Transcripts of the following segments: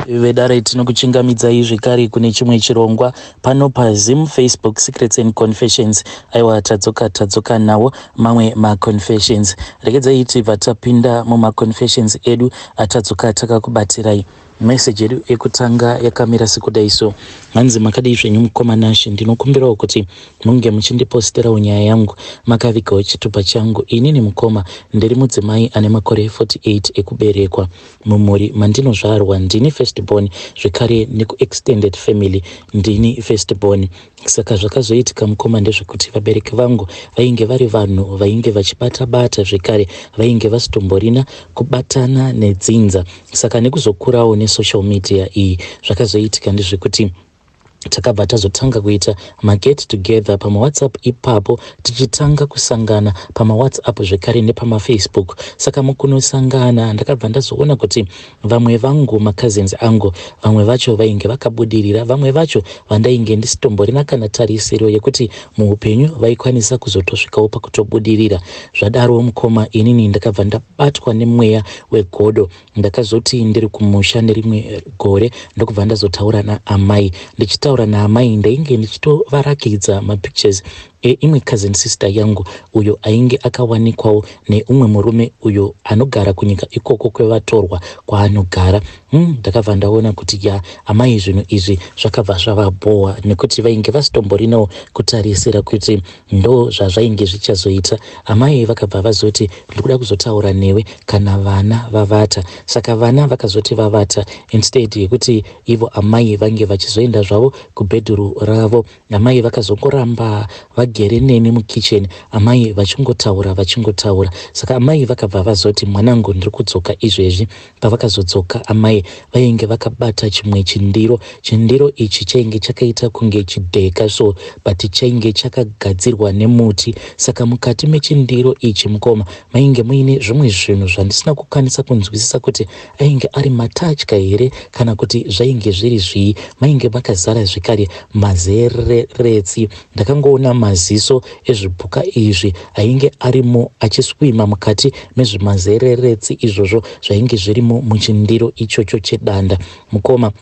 Vedare, tinokuchingamidzai zvekare kune chimwe chirongwa pano paZim Facebook Secrets and Confessions. Aiwa, tadzoka, tadzoka nawo mamwe maconfessions. Regedzai tibva tapinda mumaconfessions edu atadzoka takakubatirai. Meseji yedu yekutanga yakamira sekudai so. Hanzi, "Makadii zvenyu mukoma Nashe? Ndinokumbirawo kuti munge muchindiposterawo nyaya yangu makavigawo chitupa changu. Inini mukoma, ndiri mudzimai ane makore 48 ekuberekwa. Mumhuri mandinozvarwa ndini firstborn, zvekare nekuextended family ndini firstborn. Saka zvakazoitika mukoma ndezvekuti vabereki vangu vainge vari vanhu vainge vachibata bata, zvekare vainge vasitomborina kubatana nedzinza. Saka nekuzokurawo nesocial media iyi, zvakazoitika ndezvekuti takabva tazotanga kuita maget together pamawhatsapp ipapo, tichitanga kusangana pamawhatsapp zvekare nepamafacebook. Saka mukunosangana ndakabva ndazoona kuti vamwe vangu, macousins angu, vamwe vacho vainge vakabudirira, vamwe vacho vandainge ndisitomborina kana tarisiro yekuti muupenyu vaikwanisa kuzotosvikawo pakutobudirira. Zvadaro mukoma, inini ndakabva ndabatwa nemweya wegodo. Ndakazoti ndiri kumusha nerimwe gore, ndokubva ndazotaura naamai. Ndichitaura naamai, ndainge ndichitovarakidza mapictures eimwe cousin sister yangu uyo ainge akawanikwawo neumwe murume uyo anogara kunyika ikoko kwevatorwa kwaanogara. Ndakabva ndaona kuti ya, amai zvinhu izvi zvakabva zvavabhowa, nekuti vainge vasitomborinawo kutarisira kuti ndo zvazvainge zvichazoita. Amai vakabva vazoti, 'Ndikuda kuzotaura newe kana vana vavata.' Saka vana vakazoti vavata, instead yekuti ivo amai vange vachizoenda zvavo kubhedhuru ravo, amai vakazongoramba vagere neni mukicheni, amai vachingotaura, vachingotaura. Saka amai vakabva vazoti, 'Mwanangu, ndiri kudzoka izvezvi.' Pavakazodzoka, amai vainge vakabata chimwe chindiro. Chindiro ichi chainge chakaita kunge chidheka so, but chainge chakagadzirwa nemuti. Saka mukati mechindiro ichi mukoma, mainge muine zvimwe zvinhu zvandisina kukwanisa kunzwisisa kuti ainge ari matatya here kana kuti zvainge zviri zvii. Mainge makazara zvekare mazereretsi. Ndakangoona maziso ezvipuka izvi ainge arimo achiswima mukati mezvimazereretsi izvozvo zvainge zvirimo muchindiro ichocho chedanda. Mukoma,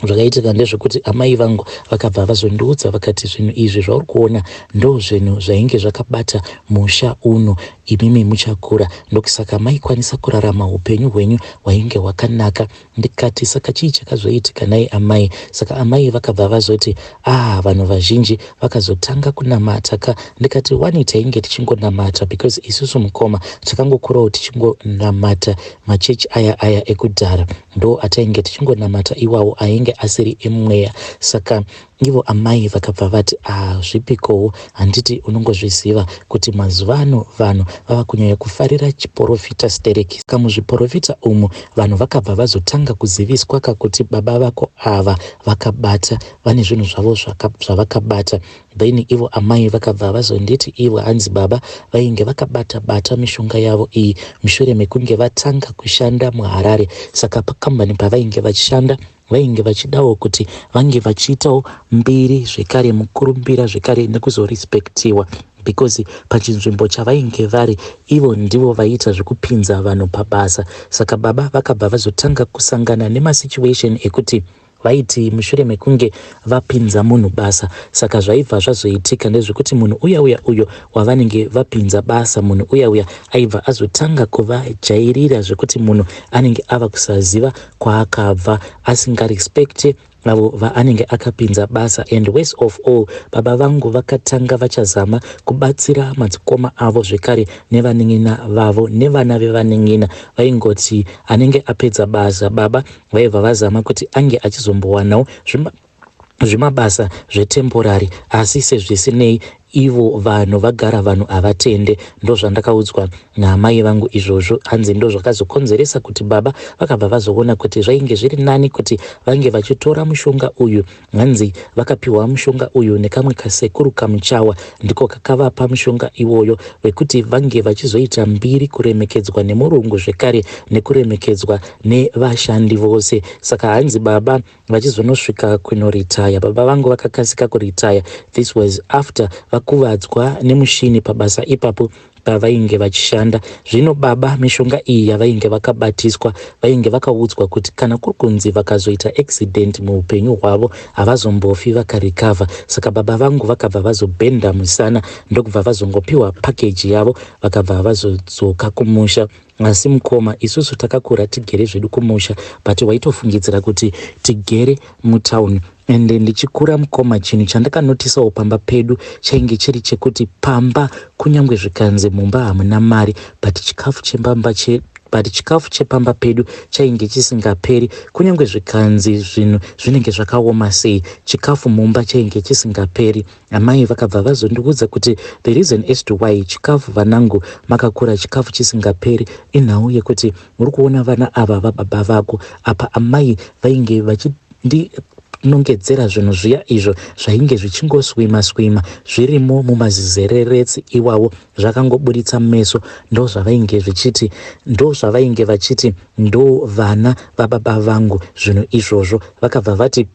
zvakaitika ndezvekuti amai vangu vakabva vazondiudza, vakati, 'Zvinhu izvi zvauri kuona ndo zvinhu zvainge zvakabata musha uno imimi muchakura. Ndokusaka maikwanisa kurarama upenyu hwenyu hwainge hwakanaka.' Ndikati, 'Saka chii chakazoitika nai amai?' Saka amai vakabva vazoti, 'Ah, vanhu vazhinji vakazotanga kunamata ka.' Ndikati, 'Wani tainge tichingonamata, because isusu mukoma takangokurawo tichingonamata machechi aya aya ekudhara, ndo atainge tichingonamata iwawo, ainge asiri emweya.' Saka ivo amai vakabva vati, 'Ah, zvipikowo? Handiti unongozviziva kuti mazuva ano vanhu vava kunyanya kufarira chiprofita stereki. Saka muzviprofita umu vanhu vakabva vazotanga kuziviswa kakuti baba vako ava vakabata, vane zvinhu zvavo zvavakabata.' Then ivo amai vakabva vazonditi ivo, hanzi baba vainge vakabata bata mishonga yavo iyi mushure mekunge vatanga kushanda muHarare. Saka pakambani pavainge vachishanda, vainge vachidawo kuti vange vachiitawo mbiri zvekare, mukurumbira zvekare, nekuzorespektiwa, because pachinzvimbo chavainge vari ivo ndivo vaiita zvekupinza vanhu pabasa. Saka baba vakabva vazotanga kusangana nemasituation ekuti vaiti mushure mekunge vapinza munhu basa, saka zvaibva zvazoitika ndezvekuti munhu uya uya uyo wavanenge vapinza basa, munhu uya uya aibva azotanga kuvajairira zvekuti munhu anenge ava kusaziva kwaakabva, asingarespekte avo vaanenge akapinza basa. And worst of all, baba vangu vakatanga vachazama kubatsira madzikoma avo zvekare nevanin'ina vavo nevana vevanin'ina. Vaingoti anenge apedza basa, baba vaibva vazama kuti ange achizombowanawo zvimabasa zvetemporary. Asi sezvisinei, ivo vanhu vagara vanhu havatende. Ndo zvandakaudzwa naamai vangu izvozvo. Hanzi ndo zvakazokonzeresa kuti baba vakabva vazoona kuti zvainge zviri nani kuti vange vachitora mushonga uyu. Hanzi vakapiwa mushonga uyu nekamwe kasekuru kamuchawa, ndiko kakavapa mushonga iwoyo wekuti vange vachizoita mbiri, kuremekedzwa nemurungu zvekare nekuremekedzwa nevashandi vose. Saka hanzi baba vachizonosvika kunoritaya, baba vangu vakakasika kuritaya. This was after vakuvadzwa nemushini pabasa ipapo. pavainge vachishanda. Zvino baba mishonga iyi yavainge vakabatiswa vainge vakaudzwa kuti kana kuri kunzi vakazoita accident muupenyu hwavo havazombofi vakarecover. Saka baba vangu vakabva vazobhenda musana ndokubva vazongopiwa package yavo vakabva vazodzoka kumusha. Asi mukoma isusu takakura tigere zvedu kumusha but waitofungidzira kuti tigere mutown. Ende ndichikura mukoma chinhu chandakanotisawo pamba pedu chainge chiri chekuti pamba kunyangwe zvikanzi mumba hamuna mari but chikafu chepamba che but chikafu chepamba pedu chainge chisingaperi kunyange zvikanzi zvinhu zvinenge zvakaoma sei chikafu mumba chainge chisingaperi. Amai vakabva vazondiudza kuti the reason as to why chikafu vanangu makakura chikafu chisingaperi inhau yekuti muri kuona vana ava vababa vako. Apa amai vainge vachindinongedzera zvinhu zviya izvo zvainge zvichingoswima swima zvirimo mumazizereretsi iwawo zvakangoburitsa meso. Ndozvavainge zvichiti ndozvavainge vachiti ndo vana vababa vangu zvinhu izvozvo. Vakabva vati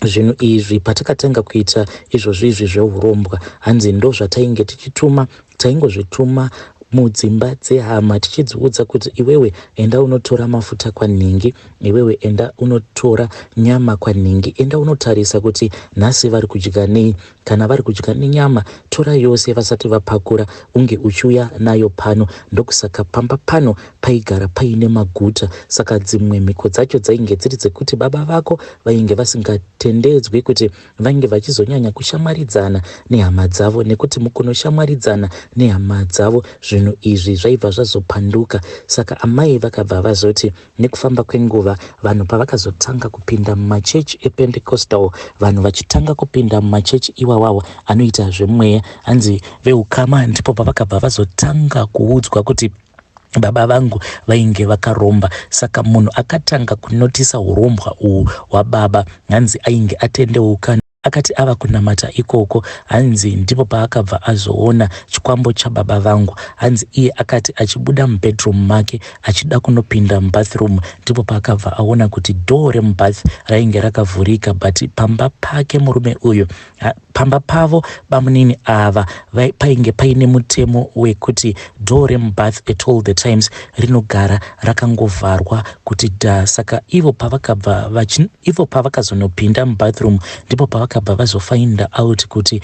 zvinhu izvi patakatanga kuita izvozvo izvi zveurombwa hanzi ndozvatainge tichituma, taingozvituma mudzimba dzehama tichidziudza kuti iwewe enda unotora mafuta kwanhingi, iwewe enda unotora nyama kwanhingi, enda unotarisa kuti nhasi vari kudya nei. Kana vari kudya nenyama tora yose vasati vapakura unge uchiuya nayo pano. Ndokusaka pamba pano paigara paine maguta. Saka dzimwe mhiko dzacho dzainge dziri dzekuti baba vako vainge vasingatendedzwi kuti vange vachizonyanya kushamwaridzana nehama dzavo nekuti mukunoshamwaridzana nehama dzavo zvinhu izvi zvaibva zvazopanduka. Saka amai vakabva vazoti Nekufamba kwenguva, vanhu pavakazotanga kupinda mumachechi ePentecostal, vanhu vachitanga kupinda mumachechi iwawawo anoita zvemweya, hanzi veukama ndipo pavakabva vazotanga kuudzwa kuti baba vangu vainge vakaromba. Saka munhu akatanga kunotisa hurombwa uhu hwababa hanzi ainge atendeuka. Akati ava kunamata ikoko hanzi ndipo paakabva azoona chikwambo chababa vangu. Hanzi iye akati achibuda mubedroom make achida kunopinda mubathroom ndipo paakabva aona kuti door remubath rainge rakavhurika but pamba pake murume uyu pamba pavo bamunini ava painge paine mutemo wekuti door remubath at all the times rinogara rakangovharwa kuti dha. Saka ivo pavakabva ivo pavakazonopinda mubathroom ndipo pavakabva vazofinda out kuti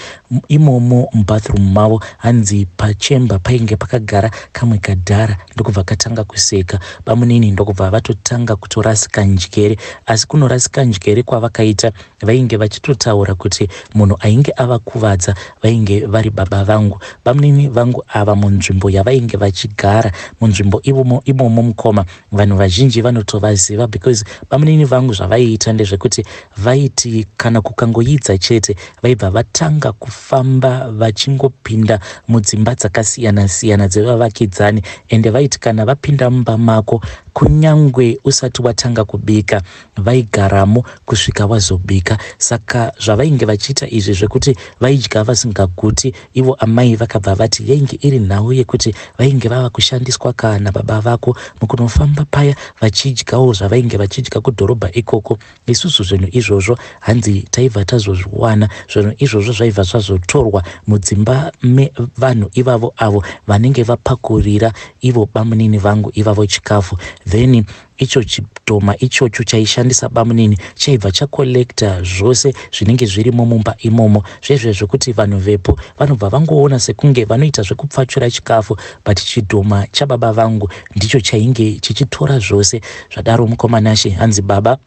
imomo mubathroom mavo hanzi pachemba painge pakagara kamwe kadhara ndokubva katanga kuseka. Bamunini ndokubva vatotanga kutorasika njere. Asi kunorasika njere kwavakaita vainge vachitotaura kuti munhu ainge avakuvadza vainge vari baba vangu. Bamunini vangu ava munzvimbo yavainge vachigara munzvimbo imomo imomo mukoma vanhu vazhinji vanotovaziva because bamunini vangu zvavaiita ndezvekuti vaiti kana kukangoyidza chete vaibva vatanga kufamba vachingopinda mudzimba dzakasiyana siyana dzevavakidzani ende vaiti kana vapinda mumba mako kunyangwe usati watanga kubika vaigaramo kusvika wazobika. Saka zvavainge vachiita izvi zvekuti vaidya vasingaguti, ivo amai vakabva vati yainge iri nhau yekuti vainge vava kushandiswa ka nababa vako mukunofamba paya vachidyawo zvavainge vachidya kudhorobha ikoko. Isusu zvinhu izvozvo hanzi taibva tazozviwana, zvinhu izvozvo zvaibva zvazotorwa mudzimba mevanhu ivavo avo vanenge vapakurira ivo bamunini vangu ivavo chikafu then Icho chidhoma ichocho chaishandisa bamunini chaibva chacollecta zvose zvinenge zvirimo mumba imomo zvezve zvekuti vanhu vepo vanobva vangoona sekunge vanoita zvekupfachura chikafu but chidhoma chababa vangu ndicho chainge chichitora zvose zvadaro mukoma Nashe hanzi baba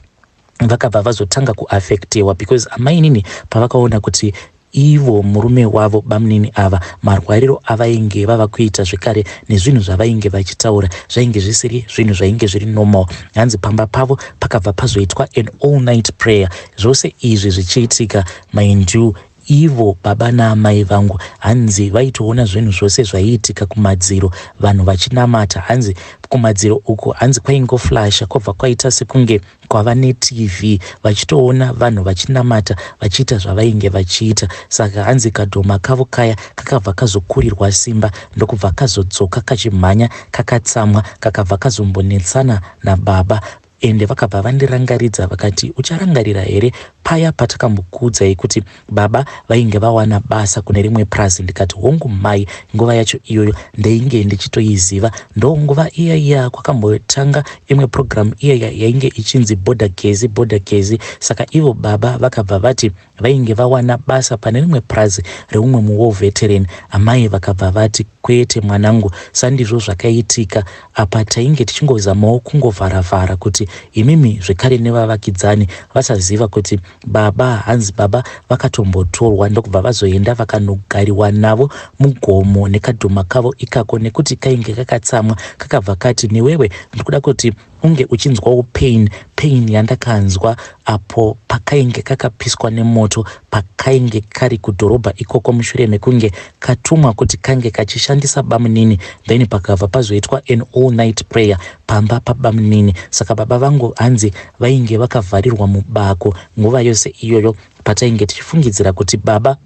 vakabva vazotanga kuaffectewa because amainini pavakaona kuti Ivo murume wavo bamnini ava marwariro avainge vava kuita zvekare nezvinhu zvavainge vachitaura zvainge zvisiri zvinhu zvainge zviri normal. Hanzi pamba pavo pakabva pazoitwa an all night prayer zvose izvi zvichiitika mind you ivo baba naamai vangu hanzi vaitoona zvinhu zvose zvaiitika kumadziro vanhu vachinamata hanzi kumadziro uko hanzi kwaingoflasha kwabva kwaita sekunge kwava neTV vachitoona vanhu vachinamata vachiita zvavainge vachiita saka hanzi kadhoma kavo kaya kakabva kazokurirwa simba ndokubva kazodzoka kachimhanya kakatsamwa kakabva kazombonetsana nababa ende vakabva vandirangaridza vakati ucharangarira here Paya patakambokuudzai kuti baba vainge vawana basa kune rimwe purazi ndikati hongu mai nguva yacho iyoyo ndainge ndichitoiziva ndonguva iya iya kwakambotanga imwe program iya yainge ichinzi border gezi border gezi saka ivo baba vakabva vati vainge vawana basa pane rimwe purazi reumwe muwar veteran amai vakabva vati kwete mwanangu sandizvo zvakaitika apa tainge tichingozamawo kungovharavhara kuti imimi zvekare nevavakidzani vasaziva kuti baba hanzi baba vakatombotorwa ndokubva vazoenda vakanogariwa navo mugomo nekadhoma kavo ikako nekuti kainge kakatsamwa kakabva kati newewe ndikuda kuti unge uchinzwawo pain pain yandakanzwa apo pakainge kakapiswa nemoto pakainge kari kudhorobha ikoko mushure mekunge katumwa kuti kange kachishandisa bamunini then pakabva pazoitwa an all night prayer pamba pabamunini saka baba vangu hanzi vainge vakavharirwa mubako nguva yose iyoyo patainge tichifungidzira kuti baba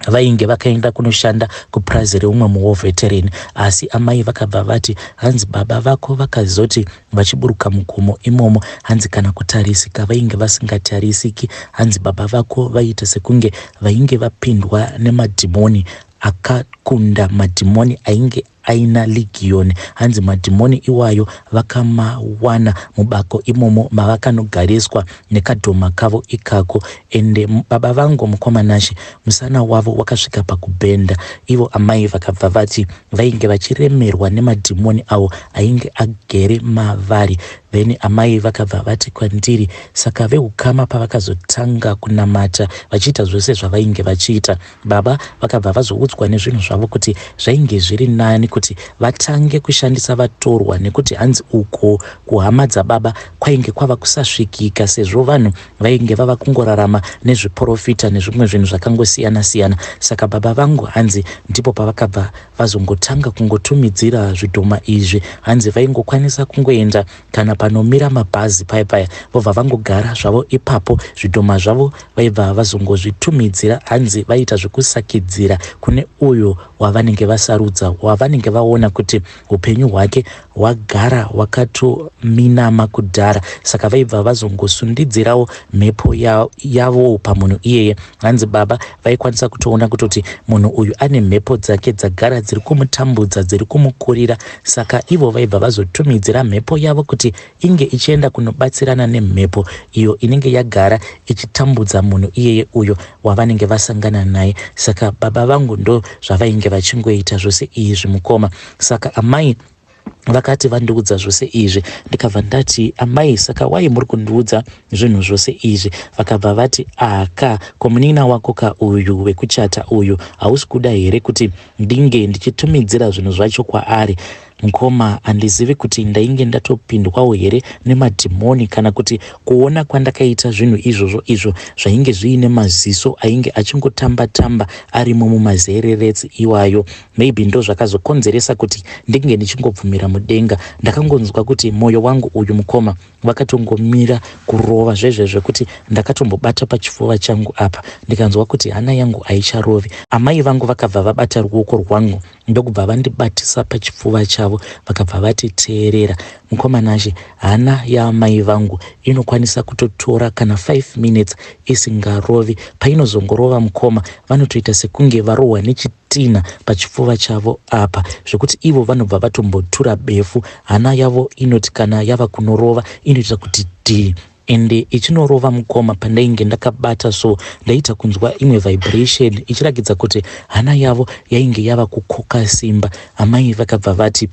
vainge vakaenda kunoshanda kupurazi reumwe muwar veteran asi amai vakabva vati hanzi baba vako vakazoti vachiburuka mugomo imomo hanzi kana kutarisika vainge vasingatarisiki hanzi baba vako vaiita sekunge vainge vapindwa nemadhimoni akakunda madhimoni ainge aina legion hanzi madhimoni iwayo vakamawana mubako imomo mavakanogariswa nekadhoma kavo ikako ende baba vangu mukoma Nashe musana wavo wakasvika pakubhenda ivo amai vakabva vati vainge vachiremerwa nemadhimoni avo ainge agere mavari then amai vakabva vati kwandiri saka veukama pavakazotanga kunamata vachiita zvose zvavainge vachiita baba vakabva vazoudzwa nezvinhu zvavo kuti zvainge zviri nani kuti vatange kushandisa vatorwa nekuti hanzi uko kuhama dzababa kwainge kwava kusasvikika sezvo vanhu vainge vava kungorarama nezviprofita nezvimwe zvinhu zvakangosiyana-siyana saka baba vangu hanzi ndipo pavakabva vazongotanga kungotumidzira zvidhoma izvi hanzi vaingokwanisa kungoenda kana panomira mabhazi paya paya vobva vangogara zvavo ipapo zvidhoma zvavo vaibva vazongozvitumidzira hanzi vaita zvekusakidzira kune uyo wavanenge vasarudza wavanenge vaona kuti upenyu hwake hwagara hwakatominama kudhara saka vaibva vazongosundidzirawo mhepo yavowo pamunhu iyeye hanzi baba vaikwanisa kutoona kutoti munhu uyu ane mhepo dzake dzagara dziri kumutambudza dziri kumukurira saka ivo vaibva vazotumidzira mhepo yavo kuti inge ichienda kunobatsirana nemhepo iyo inenge yagara ichitambudza munhu iyeye uyo wavanenge vasangana naye saka baba vangu ndo zvavainge vachingoita zvose izvi mukoma saka amai vakati vandiudza zvose izvi ndikabva ndati amai saka wai muri kundiudza zvinhu zvose izvi vakabva vati aka ko munin'ina wako ka uyu wekuchata uyu hausi kuda here kuti ndinge ndichitumidzira zvinhu zvacho kwaari mukoma handizivi kuti ndainge ndatopindwawo here nemadhimoni kana kuti kuona kwandakaita zvinhu izvozvo izvo zvainge zviine maziso ainge achingotamba tamba arimo mumazereretsi iwayo maybe ndo zvakazokonzeresa kuti ndinge ndichingobvumira mudenga ndakangonzwa kuti mwoyo wangu uyu mukoma vakatongomira kurova zvezve zvekuti ndakatombobata pachifuva changu apa ndikanzwa kuti hana yangu haicharovi amai vangu vakabva vabata ruoko rwangu ndokubva vandibatisa pachipfuva chavo vakabva vati teerera mukoma Nashe hana yaamai vangu inokwanisa kutotora kana 5 minutes isingarovi painozongorova mukoma vanotoita sekunge varohwa nechitina pachipfuva chavo apa zvekuti ivo vanobva vatombotura befu hana yavo inoti kana yava kunorova inoita kuti dhii ende ichinorova mukoma pandainge ndakabata so ndaita kunzwa imwe vibration ichirakidza kuti hana yavo yainge yava kukoka simba amai vakabva vati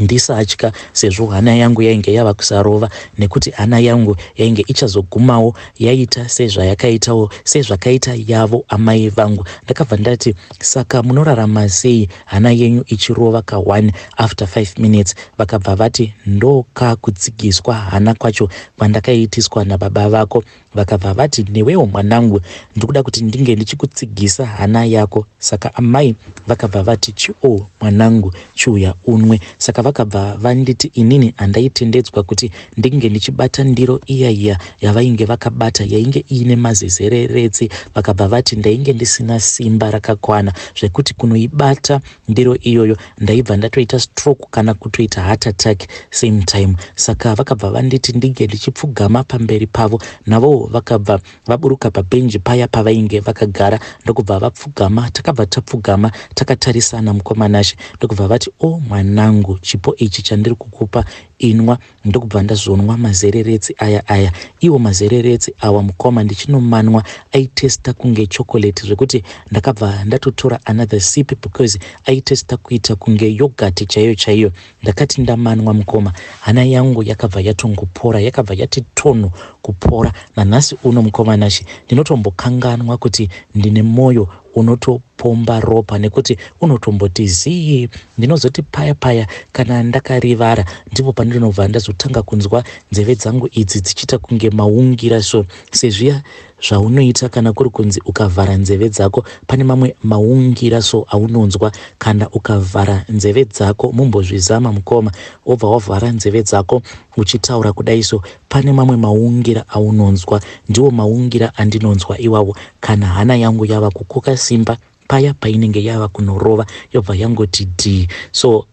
ndisatya sezvo hana yangu yainge yava kusarova nekuti hana yangu yainge ichazogumawo yaita sezvayakaitawo sezvakaita yavo amai vangu ndakabva ndati saka munorarama sei hana yenyu ichirova ka1 after 5 minutes vakabva vati ndokakutsigiswa hana kwacho kwandakaitiswa nababa vako vakabva vati newewo mwanangu ndikuda kuti ndinge ndichikutsigisa hana yako saka amai vakabva vati chio mwanangu chiuya unwe saka Saka vakabva vanditi inini handaitendedzwa kuti ndinge ndichibata ndiro iya iya yavainge vakabata yainge iine mazezereretsi. Vakabva vati ndainge ndisina simba rakakwana zvekuti kunoibata ndiro iyoyo ndaibva ndatoita stroke kana kutoita heart attack same time. Saka vakabva vanditi ndinge ndichipfugama pamberi pavo. Navowo vakabva vaburuka pabhenji paya pavainge vakagara ndokubva vapfugama. Takabva tapfugama takatarisana mukoma Nashe ndokubva vati, o oh, mwanangu, chipo ichi chandiri kukupa inwa. Ndokubva ndazonwa mazereretsi aya aya. Iwo mazereretsi awa mukoma ndichinomanwa aitesta kunge chocolate zvekuti ndakabva ndatotora another sip because aitesta kuita kunge yogurt chaiyo chaiyo. Ndakati ndamanwa mukoma, hana yangu yakabva yatongopora, yakabva yati tonho kupora. Nanhasi uno mukoma Nashe ndinotombokanganwa kuti ndine moyo unotopomba ropa nekuti unotomboti zii. Ndinozoti paya paya kana ndakarivara ndipo pandinobva ndazotanga kunzwa nzeve dzangu idzi dzichiita kunge maungira so sezviya zvaunoita kana kuri kunzi ukavhara nzeve dzako pane mamwe maungira so aunonzwa kana ukavhara nzeve dzako. Mumbozvizama mukoma, wobva wavhara nzeve dzako uchitaura kudai so pane mamwe maungira aunonzwa. Ndiwo maungira andinonzwa iwawo kana hana yangu yava kukoka simba paya painenge yava kunorova yobva yangoti dhii. So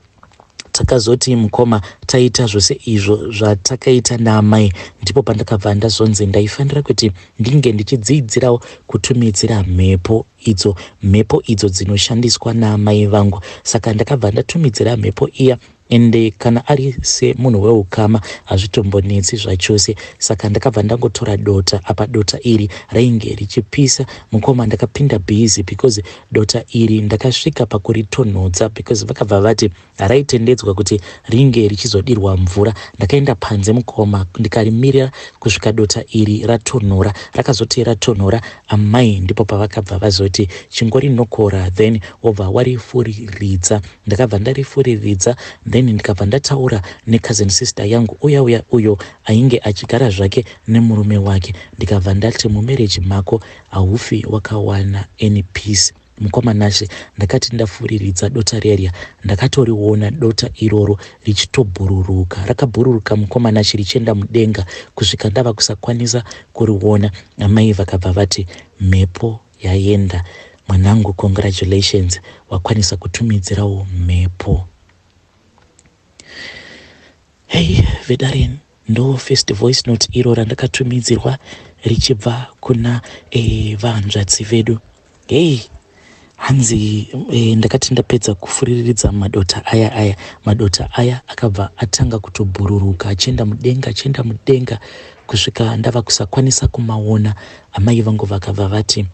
takazoti mukoma taita zvose izvo zvatakaita naamai, ndipo pandakabva ndazonzi ndaifanira kuti ndinge ndichidziidzirawo kutumidzira mhepo idzo, mhepo idzo dzinoshandiswa naamai vangu. Saka ndakabva ndatumidzira mhepo iya, ende kana ari semunhu weukama hazvitombonetsi zvachose. Saka ndakabva ndangotora dota, apa dota iri rainge richipisa mukoma. Ndakapinda busy because dota iri ndakasvika pakuritonhodza because vakabva vati haraitendedzwa kuti ringe richizodirwa mvura. Ndakaenda panze mukoma, ndikarimirira kusvika dota iri ratonhora. Rakazoti ratonhora, amai ndipo pavakabva vazoti chingorinokora then wobva warifuriridza. Ndakabva ndarifuriridza, then ndikabva ndataura necousin sister yangu uya uya uyo ainge achigara zvake nemurume wake. Ndikabva ndati, mumarriage mako haufi wakawana any peace. Mukoma Nashe, ndakati ndafuriridza dota riya, ndakatoriona dota iroro richitobhururuka. Rakabhururuka mukoma Nashe richienda mudenga kusvika ndava kusakwanisa kuriona. Amai vakabva vati, mhepo yaenda mwanangu, congratulations, wakwanisa kutumidzirawo mhepo. Hei vedaren, ndo first voice note iro randakatumidzirwa richibva kuna vahanzvadzi vedu. Hei, hanzi ndakati ndapedza kufuriridza madota aya aya, madota aya akabva atanga kutobhururuka achienda mudenga, achienda mudenga kusvika ndava kusakwanisa kumaona. Amai vangu vakabva vati,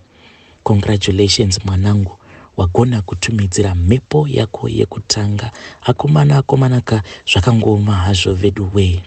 congratulations mwanangu, wagona kutumidzira mhepo yako yekutanga. Akomana, akomana ka, zvakangoma hazvo vedu wee.